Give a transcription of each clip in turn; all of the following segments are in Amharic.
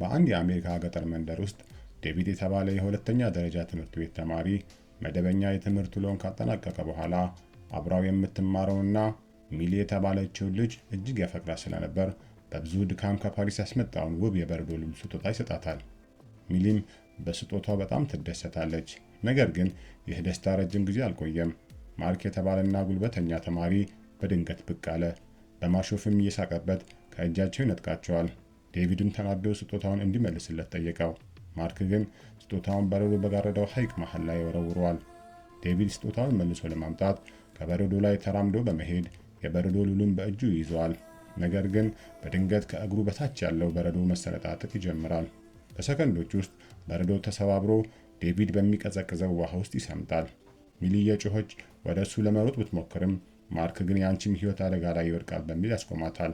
በአንድ የአሜሪካ ገጠር መንደር ውስጥ ዴቪድ የተባለ የሁለተኛ ደረጃ ትምህርት ቤት ተማሪ መደበኛ የትምህርት ውሎውን ካጠናቀቀ በኋላ አብራው የምትማረውና ሚሊ የተባለችውን ልጅ እጅግ ያፈቅራት ስለነበር በብዙ ድካም ከፓሪስ ያስመጣውን ውብ የበረዶ ሉል ስጦታ ይሰጣታል። ሚሊም በስጦታው በጣም ትደሰታለች። ነገር ግን ይህ ደስታ ረጅም ጊዜ አልቆየም። ማርክ የተባለና ጉልበተኛ ተማሪ በድንገት ብቅ አለ። በማሾፍም እየሳቀበት ከእጃቸው ይነጥቃቸዋል። ዴቪድም ተናዶ ስጦታውን እንዲመልስለት ጠየቀው። ማርክ ግን ስጦታውን በረዶ በጋረደው ሐይቅ መሃል ላይ ወረውረዋል። ዴቪድ ስጦታውን መልሶ ለማምጣት ከበረዶ ላይ ተራምዶ በመሄድ የበረዶ ሉሉን በእጁ ይይዘዋል። ነገር ግን በድንገት ከእግሩ በታች ያለው በረዶ መሰነጣጠቅ ይጀምራል። በሰከንዶች ውስጥ በረዶ ተሰባብሮ ዴቪድ በሚቀዘቅዘው ውሃ ውስጥ ይሰምጣል። ሚሊ እየጮኸች ወደ እሱ ለመሮጥ ብትሞክርም ማርክ ግን የአንቺም ሕይወት አደጋ ላይ ይወድቃል በሚል ያስቆማታል።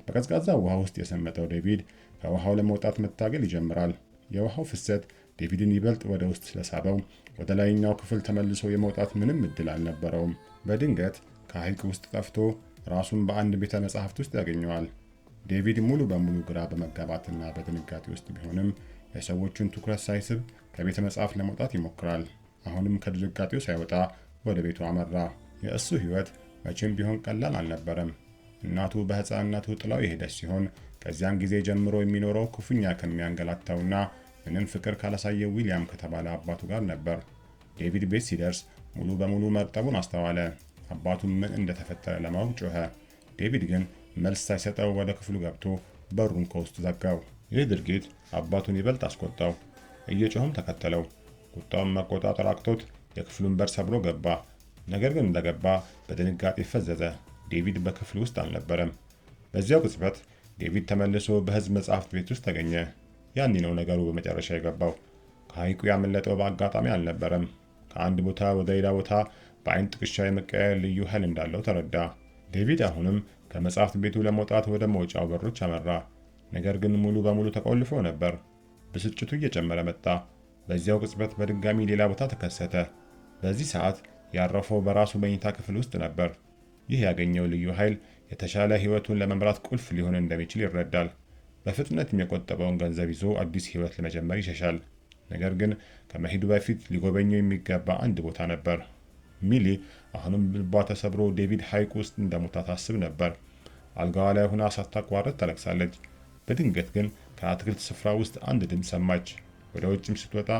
በቀዝቃዛ ውሃ ውስጥ የሰመጠው ዴቪድ ከውሃው ለመውጣት መታገል ይጀምራል። የውሃው ፍሰት ዴቪድን ይበልጥ ወደ ውስጥ ስለሳበው ወደ ላይኛው ክፍል ተመልሶ የመውጣት ምንም እድል አልነበረውም። በድንገት ከሐይቅ ውስጥ ጠፍቶ ራሱን በአንድ ቤተ መጻሕፍት ውስጥ ያገኘዋል። ዴቪድ ሙሉ በሙሉ ግራ በመጋባትና በድንጋጤ ውስጥ ቢሆንም የሰዎቹን ትኩረት ሳይስብ ከቤተ መጻሕፍት ለመውጣት ይሞክራል። አሁንም ከድንጋጤው ሳይወጣ ወደ ቤቱ አመራ። የእሱ ሕይወት መቼም ቢሆን ቀላል አልነበረም። እናቱ በሕፃንነቱ ጥላው የሄደች ሲሆን ከዚያን ጊዜ ጀምሮ የሚኖረው ክፉኛ ከሚያንገላታውና ምንም ፍቅር ካላሳየው ዊሊያም ከተባለ አባቱ ጋር ነበር። ዴቪድ ቤት ሲደርስ ሙሉ በሙሉ መርጠቡን አስተዋለ። አባቱ ምን እንደተፈጠረ ለማወቅ ጮኸ። ዴቪድ ግን መልስ ሳይሰጠው ወደ ክፍሉ ገብቶ በሩን ከውስጥ ዘጋው። ይህ ድርጊት አባቱን ይበልጥ አስቆጣው። እየጮኸም ተከተለው። ቁጣውን መቆጣጠር አቅቶት የክፍሉን በር ሰብሮ ገባ። ነገር ግን እንደገባ በድንጋጤ ፈዘዘ። ዴቪድ በክፍሉ ውስጥ አልነበረም። በዚያው ቅጽበት ዴቪድ ተመልሶ በሕዝብ መጻሕፍት ቤት ውስጥ ተገኘ። ያኔ ነው ነገሩ በመጨረሻ የገባው። ከሐይቁ ያመለጠው በአጋጣሚ አልነበረም። ከአንድ ቦታ ወደ ሌላ ቦታ በአይን ጥቅሻ የመቀየር ልዩ ኃይል እንዳለው ተረዳ። ዴቪድ አሁንም ከመጻሕፍት ቤቱ ለመውጣት ወደ መውጫው በሮች አመራ። ነገር ግን ሙሉ በሙሉ ተቆልፎ ነበር። ብስጭቱ እየጨመረ መጣ። በዚያው ቅጽበት በድጋሚ ሌላ ቦታ ተከሰተ። በዚህ ሰዓት ያረፈው በራሱ መኝታ ክፍል ውስጥ ነበር። ይህ ያገኘው ልዩ ኃይል የተሻለ ሕይወቱን ለመምራት ቁልፍ ሊሆን እንደሚችል ይረዳል። በፍጥነት የቆጠበውን ገንዘብ ይዞ አዲስ ሕይወት ለመጀመር ይሸሻል። ነገር ግን ከመሄዱ በፊት ሊጎበኘው የሚገባ አንድ ቦታ ነበር። ሚሊ አሁንም ልቧ ተሰብሮ ዴቪድ ሐይቅ ውስጥ እንደሞታ ታስብ ነበር። አልጋዋ ላይ ሆና ሳታቋርጥ ታለቅሳለች። በድንገት ግን ከአትክልት ስፍራ ውስጥ አንድ ድምፅ ሰማች። ወደ ውጭም ስትወጣ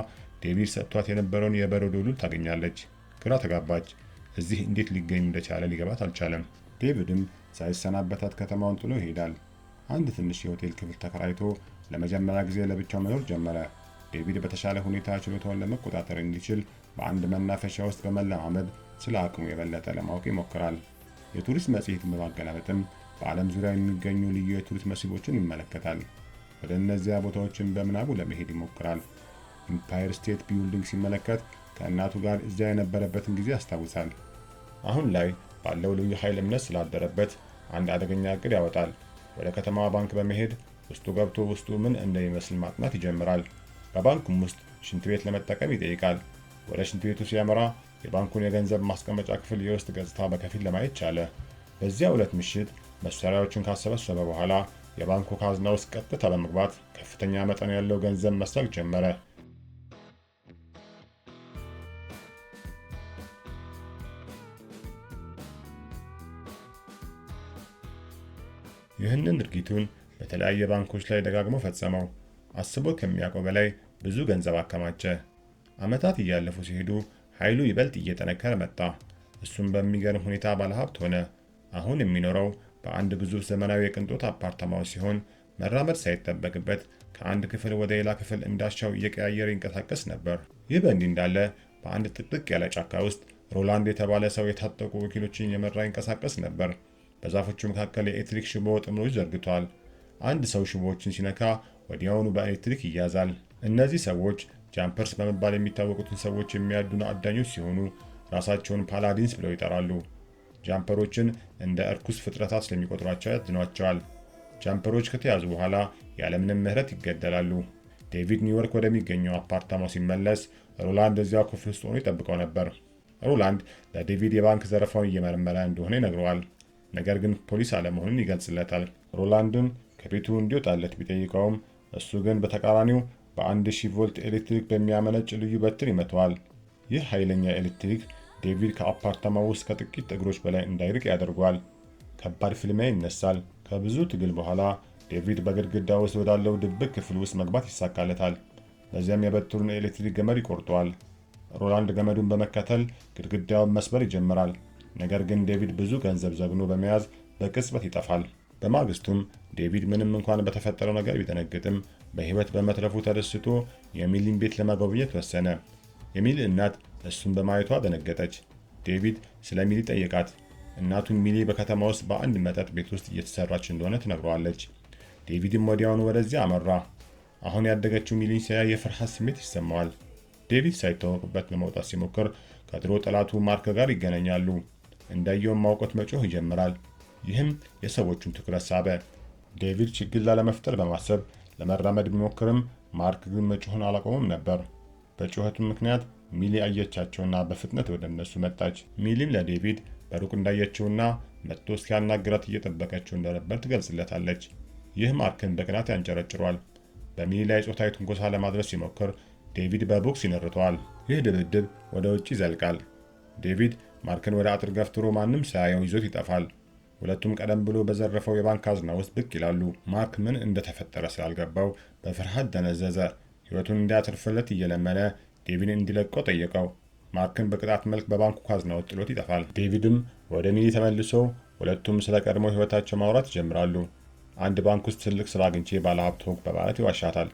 ዴቪድ ሰጥቷት የነበረውን የበረዶ ሉል ታገኛለች። ግራ ተጋባች። እዚህ እንዴት ሊገኝ እንደቻለ ሊገባት አልቻለም። ዴቪድም ሳይሰናበታት ከተማውን ጥሎ ይሄዳል። አንድ ትንሽ የሆቴል ክፍል ተከራይቶ ለመጀመሪያ ጊዜ ለብቻው መኖር ጀመረ። ዴቪድ በተሻለ ሁኔታ ችሎታውን ለመቆጣጠር እንዲችል በአንድ መናፈሻ ውስጥ በመለማመድ ስለ አቅሙ የበለጠ ለማወቅ ይሞክራል። የቱሪስት መጽሔትን በማገላበጥም በዓለም ዙሪያ የሚገኙ ልዩ የቱሪስት መስህቦችን ይመለከታል። ወደ እነዚያ ቦታዎችን በምናቡ ለመሄድ ይሞክራል። ኢምፓየር ስቴት ቢልዲንግ ሲመለከት ከእናቱ ጋር እዚያ የነበረበትን ጊዜ ያስታውሳል። አሁን ላይ ባለው ልዩ ኃይል እምነት ስላደረበት አንድ አደገኛ እቅድ ያወጣል። ወደ ከተማዋ ባንክ በመሄድ ውስጡ ገብቶ ውስጡ ምን እንደሚመስል ማጥናት ይጀምራል። በባንኩም ውስጥ ሽንት ቤት ለመጠቀም ይጠይቃል። ወደ ሽንት ቤቱ ሲያመራ የባንኩን የገንዘብ ማስቀመጫ ክፍል የውስጥ ገጽታ በከፊል ለማየት ቻለ። በዚያ ዕለት ምሽት መሳሪያዎቹን ካሰበሰበ በኋላ የባንኩ ካዝና ውስጥ ቀጥታ በመግባት ከፍተኛ መጠን ያለው ገንዘብ መስረቅ ጀመረ። ይህንን ድርጊቱን በተለያየ ባንኮች ላይ ደጋግሞ ፈጸመው። አስቦ ከሚያውቀው በላይ ብዙ ገንዘብ አከማቸ። ዓመታት እያለፉ ሲሄዱ ኃይሉ ይበልጥ እየጠነከረ መጣ። እሱም በሚገርም ሁኔታ ባለሀብት ሆነ። አሁን የሚኖረው በአንድ ግዙፍ ዘመናዊ የቅንጦት አፓርታማ ሲሆን መራመድ ሳይጠበቅበት ከአንድ ክፍል ወደ ሌላ ክፍል እንዳሻው እየቀያየረ ይንቀሳቀስ ነበር። ይህ በእንዲህ እንዳለ በአንድ ጥቅጥቅ ያለ ጫካ ውስጥ ሮላንድ የተባለ ሰው የታጠቁ ወኪሎችን የመራ ይንቀሳቀስ ነበር። በዛፎቹ መካከል የኤሌክትሪክ ሽቦ ጥምሮች ዘርግቷል። አንድ ሰው ሽቦዎችን ሲነካ ወዲያውኑ በኤሌክትሪክ ይያዛል። እነዚህ ሰዎች jumpers በመባል የሚታወቁትን ሰዎች የሚያድኑ አዳኞች ሲሆኑ ራሳቸውን paladins ብለው ይጠራሉ። jumper ኦችን እንደ እርኩስ ፍጥረታት ስለሚቆጥሯቸው ያድኗቸዋል። jumper ኦች ከተያዙ በኋላ ያለምንም ምሕረት ይገደላሉ። ዴቪድ ኒውዮርክ ወደሚገኘው አፓርታማው ሲመለስ ሮላንድ እዚያው ክፍል ውስጥ ሆኖ ይጠብቀው ነበር። ሮላንድ ለዴቪድ የባንክ ዘረፋውን እየመረመረ እንደሆነ ይነግረዋል። ነገር ግን ፖሊስ አለመሆኑን ይገልጽለታል። ሮላንድን ከቤቱ እንዲወጣለት ቢጠይቀውም እሱ ግን በተቃራኒው በ1000 ቮልት ኤሌክትሪክ በሚያመነጭ ልዩ በትር ይመታዋል። ይህ ኃይለኛ ኤሌክትሪክ ዴቪድ ከአፓርታማው ውስጥ ከጥቂት እግሮች በላይ እንዳይርቅ ያደርገዋል። ከባድ ፍልሚያ ይነሳል። ከብዙ ትግል በኋላ ዴቪድ በግድግዳ ውስጥ ወዳለው ድብቅ ክፍል ውስጥ መግባት ይሳካለታል። በዚያም የበትሩን የኤሌክትሪክ ገመድ ይቆርጠዋል። ሮላንድ ገመዱን በመከተል ግድግዳውን መስበር ይጀምራል። ነገር ግን ዴቪድ ብዙ ገንዘብ ዘግኖ በመያዝ በቅጽበት ይጠፋል። በማግስቱም ዴቪድ ምንም እንኳን በተፈጠረው ነገር ቢደነግጥም በሕይወት በመትረፉ ተደስቶ የሚሊን ቤት ለመጎብኘት ወሰነ። የሚሊ እናት እሱን በማየቷ ደነገጠች። ዴቪድ ስለ ሚሊ ጠየቃት። እናቱም ሚሊ በከተማ ውስጥ በአንድ መጠጥ ቤት ውስጥ እየተሰራች እንደሆነ ትነግረዋለች። ዴቪድም ወዲያውኑ ወደዚያ አመራ። አሁን ያደገችው ሚሊን ሲያይ የፍርሃት ስሜት ይሰማዋል። ዴቪድ ሳይታወቅበት ለመውጣት ሲሞክር ከድሮ ጠላቱ ማርክ ጋር ይገናኛሉ። እንዳየውም አውቆት መጮህ ይጀምራል። ይህም የሰዎቹን ትኩረት ሳበ። ዴቪድ ችግር ላለመፍጠር በማሰብ ለመራመድ ቢሞክርም ማርክ ግን መጮሁን አላቆመም ነበር። በጩኸቱ ምክንያት ሚሊ አየቻቸውና በፍጥነት ወደ እነሱ መጣች። ሚሊም ለዴቪድ በሩቅ እንዳየችውና መጥቶ እስኪያናግራት እየጠበቀችው እንደነበር ትገልጽለታለች። ይህ ማርክን በቅናት ያንጨረጭሯል። በሚሊ ላይ ጾታዊ ትንኮሳ ለማድረስ ሲሞክር ዴቪድ በቦክስ ይነርተዋል። ይህ ድብድብ ወደ ውጭ ይዘልቃል። ዴቪድ ማርክን ወደ አጥር ገፍትሮ ማንም ሳያየው ይዞት ይጠፋል። ሁለቱም ቀደም ብሎ በዘረፈው የባንክ ካዝና ውስጥ ብቅ ይላሉ። ማርክ ምን እንደተፈጠረ ስላልገባው በፍርሃት ደነዘዘ። ሕይወቱን እንዲያተርፍለት እየለመነ ዴቪድን እንዲለቀው ጠየቀው። ማርክን በቅጣት መልክ በባንኩ ካዝና ውስጥ ጥሎት ይጠፋል። ዴቪድም ወደ ሚሊ ተመልሶ ሁለቱም ስለ ቀድሞ ሕይወታቸው ማውራት ይጀምራሉ። አንድ ባንክ ውስጥ ትልቅ ስራ አግኝቼ ባለሀብት ሆንኩ በማለት ይዋሻታል።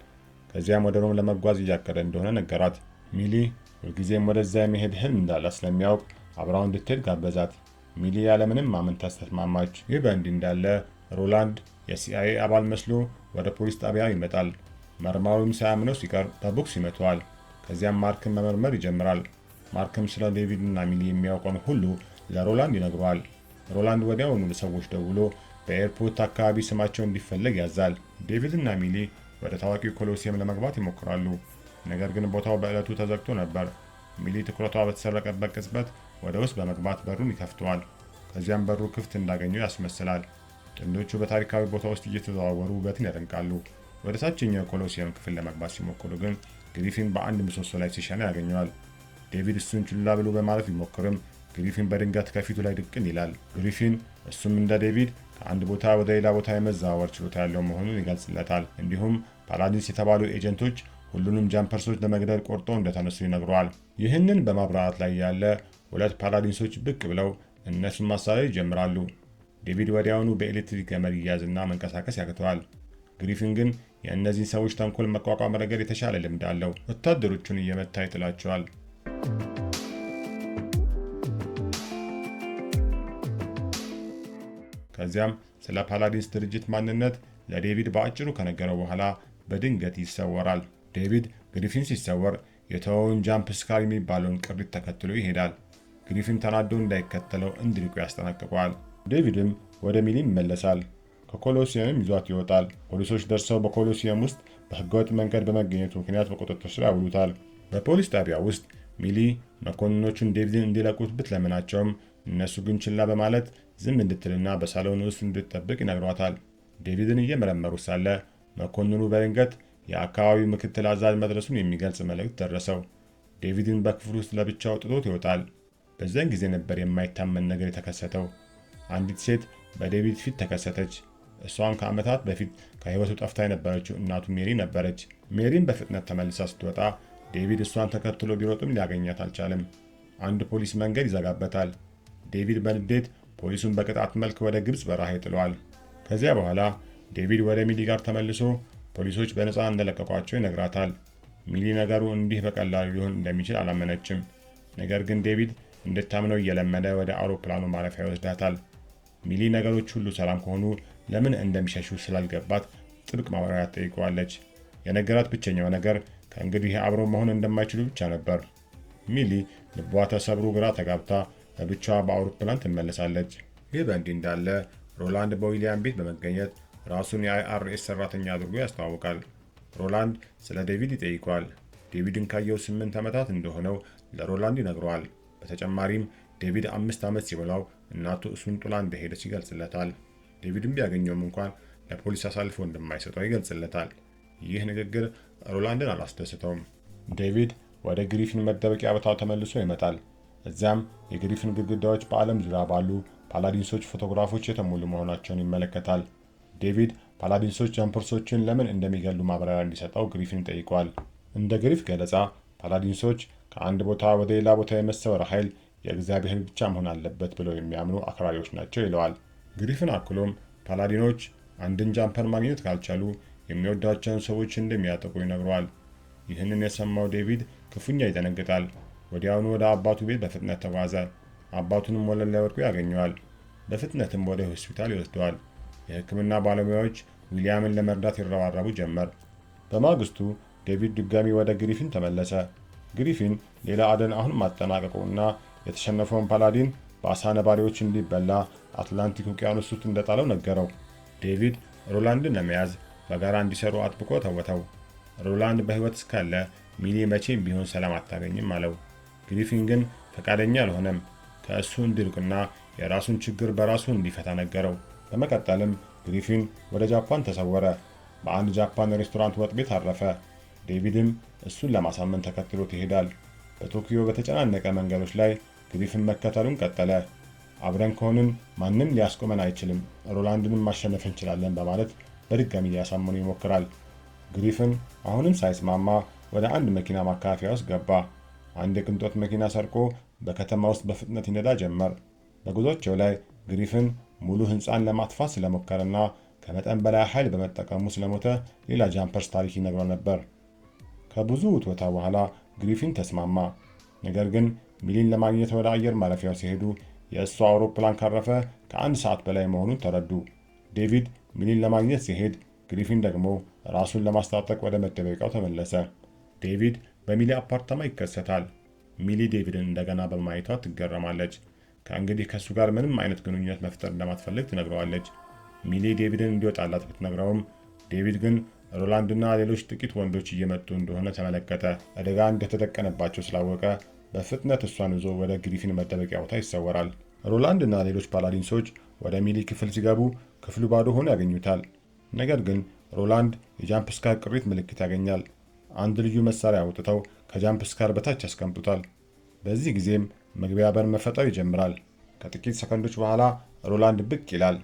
ከዚያም ወደ ሮም ለመጓዝ እያቀደ እንደሆነ ነገራት። ሚሊ ሁልጊዜም ወደዚያ የመሄድ ህልም እንዳላት ስለሚያውቅ አብራው እንድትሄድ ጋበዛት። ሚሊ ያለምንም ማመንታት ተስማማች። ይህ በእንዲህ እንዳለ ሮላንድ የሲአይኤ አባል መስሎ ወደ ፖሊስ ጣቢያ ይመጣል። መርማሪውም ሳያምነው ሲቀር በቦክስ ይመታዋል። ከዚያም ማርክን መመርመር ይጀምራል። ማርክም ስለ ዴቪድ እና ሚሊ የሚያውቀውን ሁሉ ለሮላንድ ይነግረዋል። ሮላንድ ወዲያውኑ ለሰዎች ደውሎ በኤርፖርት አካባቢ ስማቸው እንዲፈለግ ያዛል። ዴቪድ እና ሚሊ ወደ ታዋቂው ኮሎሲየም ለመግባት ይሞክራሉ። ነገር ግን ቦታው በዕለቱ ተዘግቶ ነበር። ሚሊ ትኩረቷ በተሰረቀበት ቅጽበት ወደ ውስጥ በመግባት በሩን ይከፍተዋል። ከዚያም በሩ ክፍት እንዳገኘው ያስመስላል። ጥንዶቹ በታሪካዊ ቦታ ውስጥ እየተዘዋወሩ ውበትን ያደንቃሉ። ወደ ታችኛው የኮሎሲየም ክፍል ለመግባት ሲሞክሩ ግን ግሪፊን በአንድ ምሰሶ ላይ ሲሸና ያገኘዋል። ዴቪድ እሱን ችላ ብሎ በማለፍ ቢሞክርም ግሪፊን በድንገት ከፊቱ ላይ ድቅን ይላል። ግሪፊን እሱም እንደ ዴቪድ ከአንድ ቦታ ወደ ሌላ ቦታ የመዘዋወር ችሎታ ያለው መሆኑን ይገልጽለታል። እንዲሁም ፓላዲንስ የተባሉ ኤጀንቶች ሁሉንም ጃምፐርሶች ለመግደል ቆርጠው እንደተነሱ ይነግረዋል። ይህንን በማብራራት ላይ ያለ ሁለት ፓላዲንሶች ብቅ ብለው እነሱን ማሳደድ ይጀምራሉ። ዴቪድ ወዲያውኑ በኤሌክትሪክ ገመድ ይያዝና መንቀሳቀስ ያቅተዋል። ግሪፊን ግን የእነዚህን ሰዎች ተንኮል መቋቋም ረገድ የተሻለ ልምድ አለው። ወታደሮቹን እየመታ ይጥላቸዋል። ከዚያም ስለ ፓላዲንስ ድርጅት ማንነት ለዴቪድ በአጭሩ ከነገረው በኋላ በድንገት ይሰወራል። ዴቪድ ግሪፊን ሲሰወር የተወውን ጃምፕ ስካር የሚባለውን ቅሪት ተከትሎ ይሄዳል። ግሪፊን ተናዶ እንዳይከተለው እንዲርቁ ያስጠነቅቀዋል። ዴቪድም ወደ ሚሊ ይመለሳል። ከኮሎሲየምም ይዟት ይወጣል። ፖሊሶች ደርሰው በኮሎሲየም ውስጥ በህገወጥ መንገድ በመገኘቱ ምክንያት በቁጥጥር ስር ያውሉታል። በፖሊስ ጣቢያ ውስጥ ሚሊ መኮንኖቹን ዴቪድን እንዲለቁት ብትለምናቸውም እነሱ ግን ችላ በማለት ዝም እንድትልና በሳሎን ውስጥ እንድትጠብቅ ይነግሯታል። ዴቪድን እየመረመሩ ሳለ መኮንኑ በድንገት የአካባቢው ምክትል አዛዥ መድረሱን የሚገልጽ መልእክት ደረሰው። ዴቪድን በክፍል ውስጥ ለብቻው ጥሎት ይወጣል። በዚያን ጊዜ ነበር የማይታመን ነገር የተከሰተው። አንዲት ሴት በዴቪድ ፊት ተከሰተች። እሷም ከዓመታት በፊት ከሕይወቱ ጠፍታ የነበረችው እናቱ ሜሪ ነበረች። ሜሪን በፍጥነት ተመልሳ ስትወጣ ዴቪድ እሷን ተከትሎ ቢሮጥም ሊያገኛት አልቻለም። አንድ ፖሊስ መንገድ ይዘጋበታል። ዴቪድ በንዴት ፖሊሱን በቅጣት መልክ ወደ ግብፅ በረሃ ይጥለዋል። ከዚያ በኋላ ዴቪድ ወደ ሚሊ ጋር ተመልሶ ፖሊሶች በነፃ እንደለቀቋቸው ይነግራታል። ሚሊ ነገሩ እንዲህ በቀላሉ ሊሆን እንደሚችል አላመነችም። ነገር ግን ዴቪድ እንድታምነው እየለመነ ወደ አውሮፕላኑ ማረፊያ ይወስዳታል። ሚሊ ነገሮች ሁሉ ሰላም ከሆኑ ለምን እንደሚሸሹ ስላልገባት ጥብቅ ማብራሪያ ትጠይቀዋለች። የነገራት ብቸኛው ነገር ከእንግዲህ አብረው መሆን እንደማይችሉ ብቻ ነበር። ሚሊ ልቧ ተሰብሮ ግራ ተጋብታ ለብቻዋ በአውሮፕላን ትመለሳለች። ይህ በእንዲህ እንዳለ ሮላንድ በዊሊያም ቤት በመገኘት ራሱን የአይአርኤስ ሰራተኛ አድርጎ ያስተዋውቃል። ሮላንድ ስለ ዴቪድ ይጠይቀዋል። ዴቪድን ካየው 8 ዓመታት እንደሆነው ለሮላንድ ይነግረዋል። በተጨማሪም ዴቪድ 5 ዓመት ሲሞላው እናቱ እሱን ጥላ እንደሄደች ይገልጽለታል። ዴቪድም ቢያገኘውም እንኳን ለፖሊስ አሳልፎ እንደማይሰጠው ይገልጽለታል። ይህ ንግግር ሮላንድን አላስደስተውም። ዴቪድ ወደ ግሪፊን መደበቂያ ቦታው ተመልሶ ይመጣል። እዚያም የግሪፊን ግድግዳዎች በዓለም ዙሪያ ባሉ ፓላዲንሶች ፎቶግራፎች የተሞሉ መሆናቸውን ይመለከታል። ዴቪድ ፓላዲንሶች ጃምፐርሶችን ለምን እንደሚገሉ ማብራሪያ እንዲሰጠው ግሪፊን ይጠይቀዋል። እንደ ግሪፍ ገለጻ ፓላዲንሶች ከአንድ ቦታ ወደ ሌላ ቦታ የመሰወር ኃይል የእግዚአብሔር ብቻ መሆን አለበት ብለው የሚያምኑ አክራሪዎች ናቸው ይለዋል። ግሪፍን አክሎም ፓላዲኖች አንድን jumper ማግኘት ካልቻሉ የሚወዷቸውን ሰዎች እንደሚያጠቁ ይነግረዋል። ይህንን የሰማው ዴቪድ ክፉኛ ይደነግጣል። ወዲያውኑ ወደ አባቱ ቤት በፍጥነት ተጓዘ። አባቱንም ወለል ላይ ወድቆ ያገኘዋል። በፍጥነትም ወደ ሆስፒታል ይወስደዋል። የሕክምና ባለሙያዎች ዊሊያምን ለመርዳት ይረባረቡ ጀመር። በማግስቱ ዴቪድ ድጋሚ ወደ ግሪፊን ተመለሰ። ግሪፊን ሌላ አደን አሁን ማጠናቀቁና የተሸነፈውን ፓላዲን በአሳ ነባሪዎች እንዲበላ አትላንቲክ ውቅያኖስ ውስጥ እንደጣለው ነገረው። ዴቪድ ሮላንድን ለመያዝ በጋራ እንዲሰሩ አጥብቆ ወተወተው። ሮላንድ በሕይወት እስካለ ሚሊ መቼም ቢሆን ሰላም አታገኝም አለው። ግሪፊን ግን ፈቃደኛ አልሆነም። ከእሱ እንዲርቅና የራሱን ችግር በራሱ እንዲፈታ ነገረው። በመቀጠልም ግሪፊን ወደ ጃፓን ተሰወረ። በአንድ ጃፓን ሬስቶራንት ወጥ ቤት አረፈ። ዴቪድም እሱን ለማሳመን ተከትሎት ይሄዳል። በቶኪዮ በተጨናነቀ መንገዶች ላይ ግሪፊን መከተሉን ቀጠለ። አብረን ከሆንን ማንም ሊያስቆመን አይችልም፣ ሮላንድንም ማሸነፍ እንችላለን በማለት በድጋሚ ሊያሳምኑ ይሞክራል። ግሪፍን አሁንም ሳይስማማ ወደ አንድ መኪና ማካፈያ ውስጥ ገባ። አንድ የቅንጦት መኪና ሰርቆ በከተማ ውስጥ በፍጥነት ይነዳ ጀመር። በጉዟቸው ላይ ግሪፍን ሙሉ ሕንፃን ለማጥፋት ስለሞከረና ከመጠን በላይ ኃይል በመጠቀሙ ስለሞተ ሌላ jumpers ታሪክ ይነግረው ነበር። ከብዙ ውትወታ በኋላ ግሪፊን ተስማማ። ነገር ግን ሚሊን ለማግኘት ወደ አየር ማረፊያው ሲሄዱ የእሷ አውሮፕላን ካረፈ ከአንድ ሰዓት በላይ መሆኑን ተረዱ። ዴቪድ ሚሊን ለማግኘት ሲሄድ፣ ግሪፊን ደግሞ ራሱን ለማስታጠቅ ወደ መደበቂያው ተመለሰ። ዴቪድ በሚሊ አፓርታማ ይከሰታል። ሚሊ ዴቪድን እንደገና በማየቷ ትገረማለች። ከእንግዲህ ከእሱ ጋር ምንም አይነት ግንኙነት መፍጠር እንደማትፈልግ ትነግረዋለች። ሚሊ ዴቪድን እንዲወጣላት ብትነግረውም ዴቪድ ግን ሮላንድና ሌሎች ጥቂት ወንዶች እየመጡ እንደሆነ ተመለከተ። አደጋ እንደተደቀነባቸው ስላወቀ በፍጥነት እሷን ይዞ ወደ ግሪፊን መደበቂያ ቦታ ይሰወራል። ሮላንድና ሌሎች ፓላዲንሶች ወደ ሚሊ ክፍል ሲገቡ ክፍሉ ባዶ ሆኖ ያገኙታል። ነገር ግን ሮላንድ የ jumpscare ቅሪት ምልክት ያገኛል። አንድ ልዩ መሳሪያ አውጥተው ከ jumpscare በታች ያስቀምጡታል። በዚህ ጊዜም መግቢያ በር መፈጠር ይጀምራል። ከጥቂት ሰከንዶች በኋላ ሮላንድ ብቅ ይላል።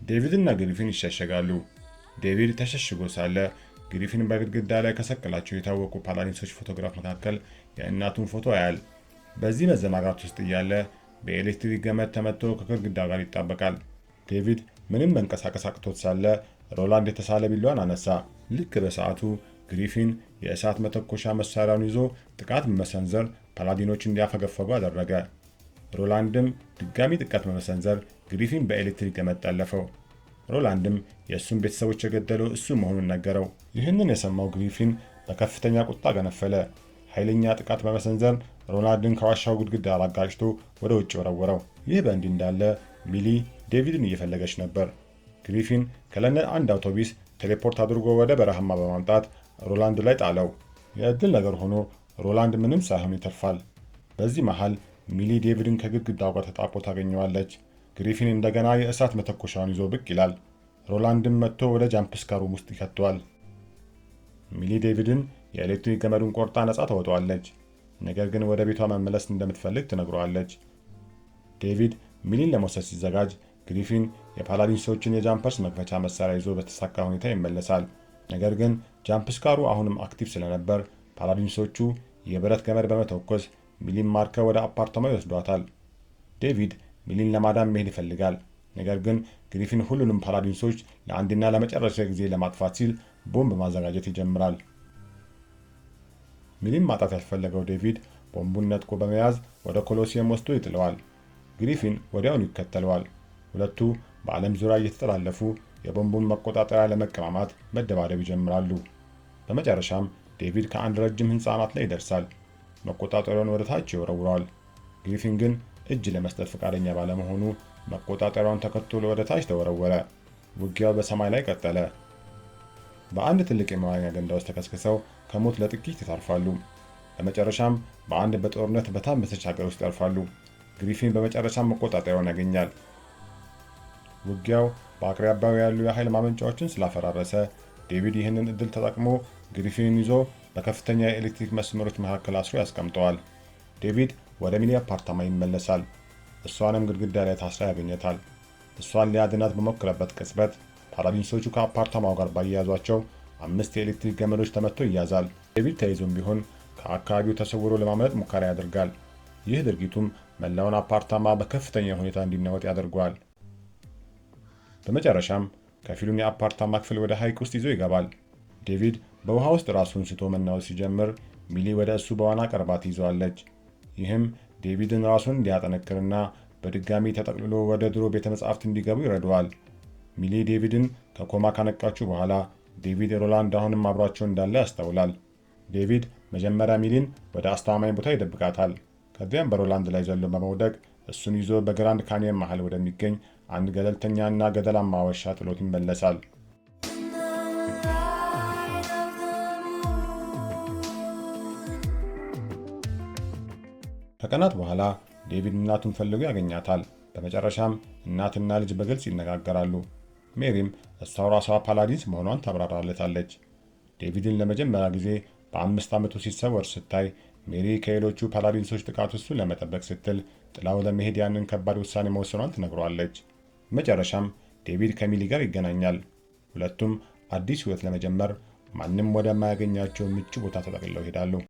ዴቪድና ግሪፊን ይሸሸጋሉ። ዴቪድ ተሸሽጎ ሳለ ግሪፊን በግድግዳ ላይ ከሰቀላቸው የታወቁ ፓላዲንሶች ፎቶግራፍ መካከል የእናቱን ፎቶ ያያል። በዚህ መዘናጋት ውስጥ እያለ በኤሌክትሪክ ገመድ ተመትቶ ከግድግዳ ጋር ይጣበቃል። ዴቪድ ምንም መንቀሳቀስ አቅቶት ሳለ ሮላንድ የተሳለ ቢላዋን አነሳ። ልክ በሰዓቱ ግሪፊን የእሳት መተኮሻ መሳሪያውን ይዞ ጥቃት በመሰንዘር ፓላዲኖች እንዲያፈገፈጉ አደረገ። ሮላንድም ድጋሚ ጥቃት በመሰንዘር ግሪፊን በኤሌክትሪክ ገመድ ጠለፈው። ሮላንድም የእሱን ቤተሰቦች የገደለው እሱ መሆኑን ነገረው። ይህንን የሰማው ግሪፊን በከፍተኛ ቁጣ ገነፈለ። ኃይለኛ ጥቃት በመሰንዘር ሮላንድን ከዋሻው ግድግዳ አጋጭቶ ወደ ውጭ ወረወረው። ይህ በእንዲህ እንዳለ ሚሊ ዴቪድን እየፈለገች ነበር። ግሪፊን ከለንደን አንድ አውቶቡስ teleport አድርጎ ወደ በረሃማ በማምጣት ሮላንድ ላይ ጣለው። የእድል ነገር ሆኖ ሮላንድ ምንም ሳይሆን ይተርፋል። በዚህ መሃል ሚሊ ዴቪድን ከግድግዳው ጋር ተጣብቆ ታገኘዋለች። ግሪፊን እንደገና የእሳት መተኮሻውን ይዞ ብቅ ይላል። ሮላንድን መጥቶ ወደ jumpscare room ውስጥ ይከተዋል። ሚሊ ዴቪድን የኤሌክትሪክ ገመዱን ቆርጣ ነፃ ታወጣዋለች። ነገር ግን ወደ ቤቷ መመለስ እንደምትፈልግ ትነግረዋለች። ዴቪድ ሚሊን ለመውሰድ ሲዘጋጅ ግሪፊን የፓላዲንሶችን የ jumpers መክፈቻ መሳሪያ ይዞ በተሳካ ሁኔታ ይመለሳል። ነገር ግን jumpscare ኡ አሁንም active ስለነበር ፓላዲንሶቹ የብረት ገመድ በመተኮስ ሚሊን ማርከው ወደ አፓርታማው ይወስዷታል። ዴቪድ ሚሊን ለማዳን መሄድ ይፈልጋል። ነገር ግን ግሪፊን ሁሉንም ፓላዲንሶች ለአንድና ለመጨረሻ ጊዜ ለማጥፋት ሲል ቦምብ ማዘጋጀት ይጀምራል። ሚሊን ማጣት ያልፈለገው ዴቪድ ቦምቡን ነጥቆ በመያዝ ወደ ኮሎሲየም ወስዶ ይጥለዋል። ግሪፊን ወዲያውኑ ይከተለዋል። ሁለቱ በዓለም ዙሪያ እየተጠላለፉ የቦምቡን መቆጣጠሪያ ለመቀማማት መደባደብ ይጀምራሉ። በመጨረሻም ዴቪድ ከአንድ ረጅም ሕንፃ አናት ላይ ይደርሳል። መቆጣጠሪያውን ወደ ታች ይወረውረዋል። ግሪፊን ግን እጅ ለመስጠት ፈቃደኛ ባለመሆኑ መቆጣጠሪያውን ተከትሎ ወደ ታች ተወረወረ። ውጊያው በሰማይ ላይ ቀጠለ። በአንድ ትልቅ የመዋኛ ገንዳ ውስጥ ተከስክሰው ከሞት ለጥቂት ይተርፋሉ። በመጨረሻም በአንድ በጦርነት በታመሰች ሀገር ውስጥ ያርፋሉ። ግሪፊን በመጨረሻ መቆጣጠሪያውን ያገኛል። ውጊያው በአቅራቢያው ያሉ የኃይል ማመንጫዎችን ስላፈራረሰ ዴቪድ ይህንን እድል ተጠቅሞ ግሪፊንን ይዞ በከፍተኛ የኤሌክትሪክ መስመሮች መካከል አስሮ ያስቀምጠዋል። ዴቪድ ወደ ሚሊ አፓርታማ ይመለሳል። እሷንም ግድግዳ ላይ ታስራ ያገኘታል። እሷን ሊያድናት በሞከረበት ቅጽበት ፓላዲንሶቹ ከአፓርታማው ጋር ባያያዟቸው አምስት የኤሌክትሪክ ገመዶች ተመትቶ ይያዛል። ዴቪድ ተይዞም ቢሆን ከአካባቢው ተሰውሮ ለማምለጥ ሙከራ ያደርጋል። ይህ ድርጊቱም መላውን አፓርታማ በከፍተኛ ሁኔታ እንዲናወጥ ያደርገዋል። በመጨረሻም ከፊሉን የአፓርታማ ክፍል ወደ ሐይቅ ውስጥ ይዞ ይገባል። ዴቪድ በውሃ ውስጥ ራሱን ስቶ መናወጥ ሲጀምር ሚሊ ወደ እሱ በዋና ቀርባ ትይዘዋለች። ይህም ዴቪድን ራሱን እንዲያጠነክርና በድጋሚ ተጠቅልሎ ወደ ድሮ ቤተ መጻሕፍት እንዲገቡ ይረዳዋል። ሚሊ ዴቪድን ከኮማ ካነቃችው በኋላ ዴቪድ ሮላንድ አሁንም አብሯቸው እንዳለ ያስተውላል። ዴቪድ መጀመሪያ ሚሊን ወደ አስተማማኝ ቦታ ይደብቃታል። ከዚያም በሮላንድ ላይ ዘሎ በመውደቅ እሱን ይዞ በግራንድ ካንየን መሃል ወደሚገኝ አንድ ገለልተኛና ገደላማ ዋሻ ጥሎት ይመለሳል። In the light of the moon. ከቀናት በኋላ ዴቪድ እናቱን ፈልጎ ያገኛታል። በመጨረሻም እናትና ልጅ በግልጽ ይነጋገራሉ። ሜሪም እሷው ራሷ ፓላዲንስ መሆኗን ታብራራለታለች። ዴቪድን ለመጀመሪያ ጊዜ በ5 ዓመቱ ሲሰወር ስታይ ሜሪ ከሌሎቹ ፓላዲንሶች ጥቃት እሱን ለመጠበቅ ስትል ጥላው ለመሄድ ያንን ከባድ ውሳኔ መወሰኗን ትነግረዋለች። በመጨረሻም ዴቪድ ከሚሊ ጋር ይገናኛል። ሁለቱም አዲስ ሕይወት ለመጀመር ማንም ወደማያገኛቸው ምቹ ቦታ ተጠቅልለው ይሄዳሉ።